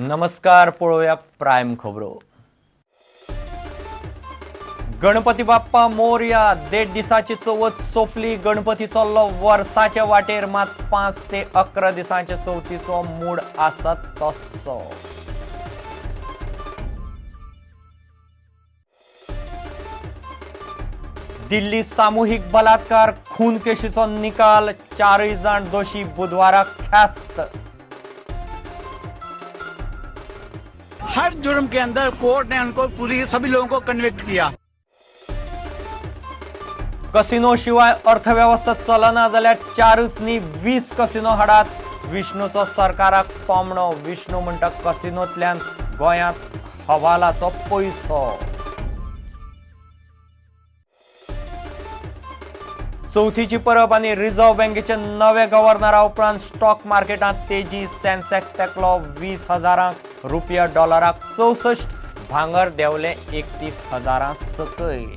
नमस्कार, पळोवया प्रायम खबरो. गणपती बाप्पा मोरया. देड दिसाची चवथ सोंपली. गणपती चल्लो वर्साच्या वाटेर, मात 5 ते 11 दिसांचे चवथीचो मूड आसा तस्सो. दिल्ली सामुहीक बलात्कार खून केशीचो निकाल, 4 जाण दोशी, बुधवारा ख्यास्त. हर जुर्म के अंदर कोर्ट ने उनको पूरी सभी लोगों को कन्विक्ट किया. कसिनो शिवाय अर्थव्यवस्था चलना जाल्यार 4 न्ही 20 कसिनो हाडात. विष्णूचो सरकाराक तोमणो. विष्णू म्हणटा कसिनोंतल्यान गोंयांत हवालाचो पयसो. चवथीची परब आनी रिझर्व्ह बँकेचे नवे गव्हर्नरा उपरांत स्टॉक मार्केटांत तेजी. सेन्सेक्स तेकलो 20,000 रुपया, डॉलराक 64, भांगर देंवलें 31,000 सकयल.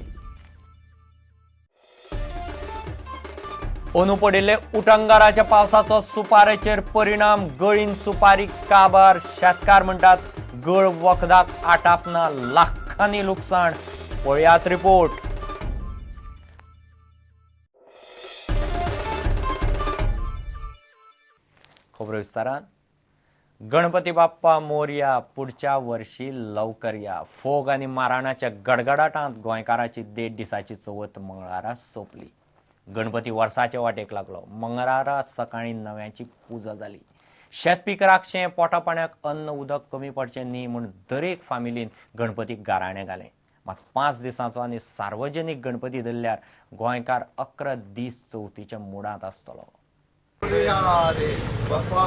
अंदू पडिल्ले उटंगाराच्या पावसाचो सुपारेचेर परिणाम. गळीन सुपारी काबार. शेतकार म्हणटात गळ वखदाक आटापना, लाखांनी लुकसाण. पळयात रिपोर्ट. खबरो विस्तारान. गणपती बाप्पा मोरया, पुढच्या वर्षी लवकर या. फोग आनी माराणाच्या गडगडाटांत गोंयकाराची 1.5 दिसाची चवथ मंगळारा सोंपली. गणपती वर्साचे वाटेक लागलो. मंगळारा सकाळी नव्याची पुजा जाली. शेतपीक राखचें, पोटा पाण्याक अन्न उदक कमी पडचें न्ही म्हूण दरेक फामिलीन गणपतीक गाराणें घालें. मात 5 दिसांचो आनी सार्वजनीक गणपती धरल्यार गोंयकार 11 दीस चवथीच्या मुडांत आसतलो. गणपती बाप्पा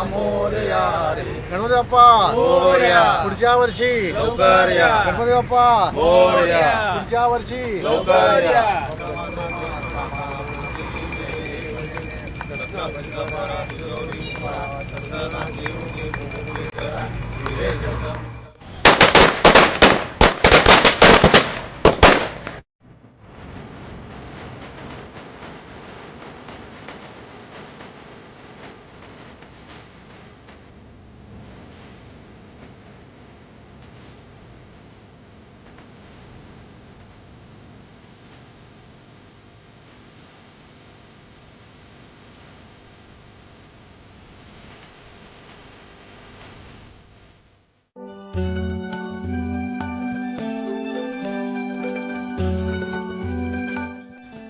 मोरया, पुढच्या वर्षी लवकर या. गणपती बाप्पा मोरया, पुढच्या वर्षी लवकर या.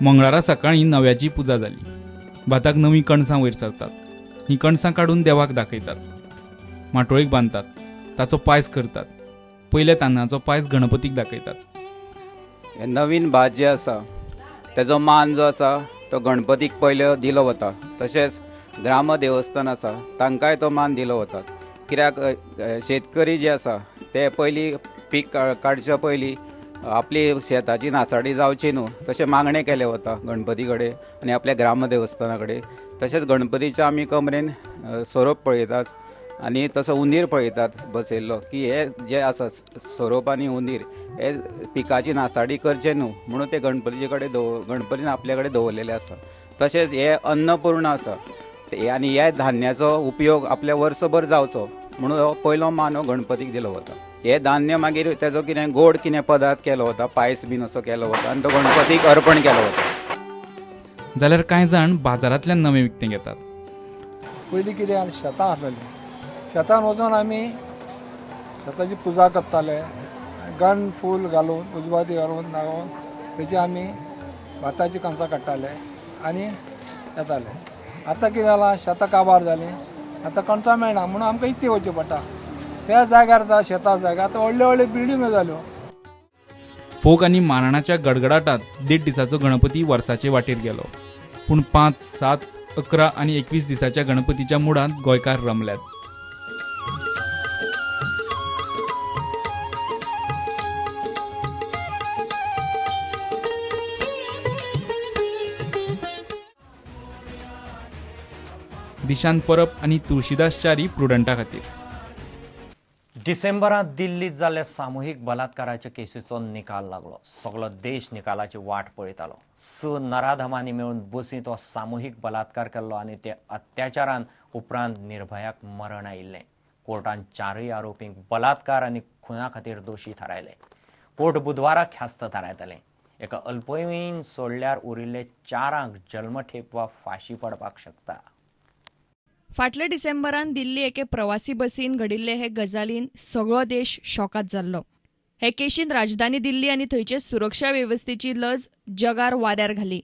मंगळारा सकाळी नव्याची पुजा जाली. भाताक नवी कणसां वयर सरतात. ही कणसां काडून देवाक दाखयतात, माटोळेक बांदतात, ताचो पायस करतात. पयल्या तांदळाचो पायस गणपतीक दाखयतात. हे नवीन भात जे आसा तेजो मान जो आसा तो गणपतीक पयलो दिलो वता. तशेंच ग्राम देवस्थान आसा तांकांय तो मान दिलो वता. कित्याक शेतकरी जे आसा ते पयलीं पीक काडच्या पयलीं आपली शेताची नासाडी जावची न्हू तशें मागणें केलें वता गणपती कडेन आनी आपल्या ग्रामदेवस्थाना कडेन. तशेंच गणपतीच्या आमी कमरेन सोरोप पळयतात आनी तसो उंदीर पळयतात बसयल्लो की हे जे आसा सोरोप आनी उंदीर हे पिकाची नासाडी करचे न्हू म्हणून ते गणपतीचे कडेन गणपतीन आपल्या कडेन दवरलेले आसा. तशेंच हे अन्नपूर्ण आसा आनी ह्या धान्याचो उपयोग आपल्या वर्सभर जावचो म्हणून हो पयलो मान हो गणपतीक दिलो वता. हे धान्य मागीर तेजो कितें गोड कितें पदार्थ केलो वता, पायस बीन असो केलो वता आनी तो गणपतीक अर्पण केलो वता. जाल्यार कांय जाण बाजारांतल्यान नवें विकतें घेतात. पयलीं कितें आनी शेतां आसलेलीं, शेतान वचून आमी शेताची पुजा करताले. गन फूल घालून उजवाती घालून नागोवन तेची आमी भाताची कणसां काडटाले आनी येताले. आतां कितें जालां, शेतां काबार जालीं, आतां कणसां मेळना म्हणून आमकां इतलें वचचें पडटा. त्या जाग्यार आतां शेता जाग्यार आतां व्हडल्यो व्हडल्यो बिल्डिंगो जाल्यो. फोग आनी माराणाच्या गडगडाटांत 1.5 दिसाचो गणपती वर्साचे वाटेर गेलो. पूण 5, 7, 11 आनी 21 दिसाच्या गणपतीच्या मुडांत गोंयकार रमल्यात. दिशान परब आनी तुळशीदास च्यारी प्रुडंटा खातीर. डिसेंबरांत दिल्लीत जाल्ल्या सामुहीक बलात्काराच्या केसीचो निकाल लागलो. सगलो देश निकालाची वाट पळयतालो. 6 नराधमांनी मेळून बसींत हो सामुहीक बलात्कार केल्लो आनी ते अत्याचारान उपरांत निर्भयाक मरण आयिल्लें. कोर्टान चारूय आरोपींक बलात्कार आनी खुना खातीर दोशी थारायले. कोर्ट बुधवारा ख्यास्त थारायतलें. एका अल्पवयीन सोडल्यार उरिल्ले चारांक जल्मठेप वा फांशी पडपाक शकता. फाटल्या डिसेंबरान दिल्ली एके प्रवासी बसीन घडिल्ले हे गजालीन सगळो देश शॉकात जाल्लो. हे केशीन राजधानी दिल्ली आनी थंयचे सुरक्षा वेवस्थेची लज जगार वाऱ्यार घाली.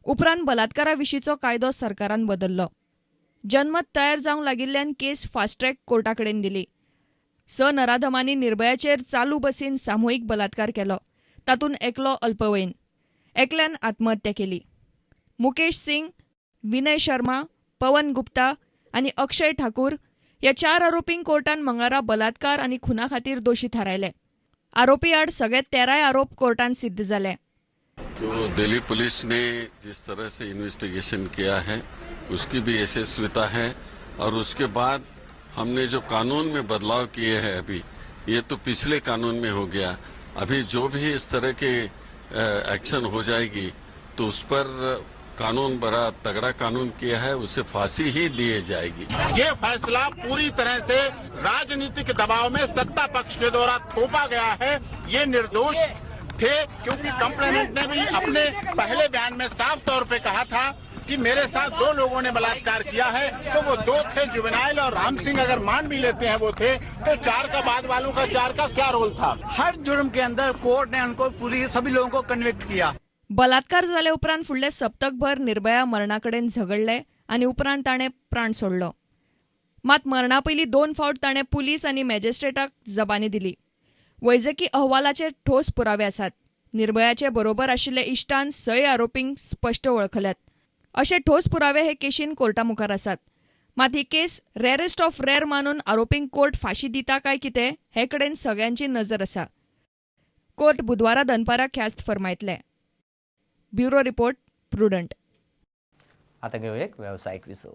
उपरांत बलात्कारा विशींचो कायदो सरकारान बदल्लो. जनमत तयार जावंक लागिल्ल्यान केस फास्ट ट्रॅक कोर्टा कडेन दिली. स नराधमांनी निर्भयाचेर चालू बसीन सामुहीक बलात्कार केलो. तातूंत एकलो अल्पवयीन. एकल्यान आत्महत्या केली. मुकेश सिंग, विनय शर्मा, पवन गुप्ता आनी अक्षय ठाकूर ह्या चार आरोपींक कोर्टान मंगळारा बलात्कार आनी खुना खातीर दोशी थारायले. आरोपी आड सगळे 13 आरोप कोर्टान सिद्ध जाले. तो दिल्ली पुलिस ने जिस तरह से इन्वेस्टिगेशन किया है, उसकी भी यशस्विता है और उसके बाद हमने जो कानून में बदलाव किए हैं, अभी ये तो पिछले कानून में हो गया. अभी जो भी इस तरह के एक्शन हो जाएगी तो उस पर कानून, बड़ा तगड़ा कानून किया है, उसे फांसी ही दिए जाएगी. ये फैसला पूरी तरह से राजनीतिक दबाव में सत्ता पक्ष के द्वारा थोपा गया है. ये निर्दोष थे, क्योंकि कंप्लेनेंट ने भी अपने पहले बयान में साफ तौर पे कहा था कि मेरे साथ दो लोगों ने बलात्कार किया है, तो वो दो थे जुवेनाइल और राम सिंह. अगर मान भी लेते हैं वो थे, तो चार का बाद वालों का, चार का क्या रोल था? हर जुर्म के अंदर कोर्ट ने उनको पूरी सभी लोगों को कन्विक्ट किया. बलात्कार जाले उपरांत फुडले सप्तकभर निर्भया मरणा कडेन झगडले आनी उपरांत ताणें प्राण सोडलो. मात मरणा पयलीं दोन फावट ताणें पुलीस आनी मॅजिस्ट्रेटाक जबानी दिली. वैजकी अहवालाचे ठोस पुरावे आसात. निर्भयाचे बरोबर आशिल्ले इश्टान सय आरोपींक स्पश्ट वळखल्यात. अशे ठोस पुरावे हे केशीन कोर्टा मुखार आसात. मात ही केस रेरेस्ट ऑफ रेर मानून आरोपींक कोर्ट फांशी दिता काय कितें हे कडेन सगळ्यांची नजर आसा. कोर्ट बुधवारा दनपारां ख्यास्त फर्मायतले. Bureau report, Prudent. आतां घेवया एक वेवसायीक विसव.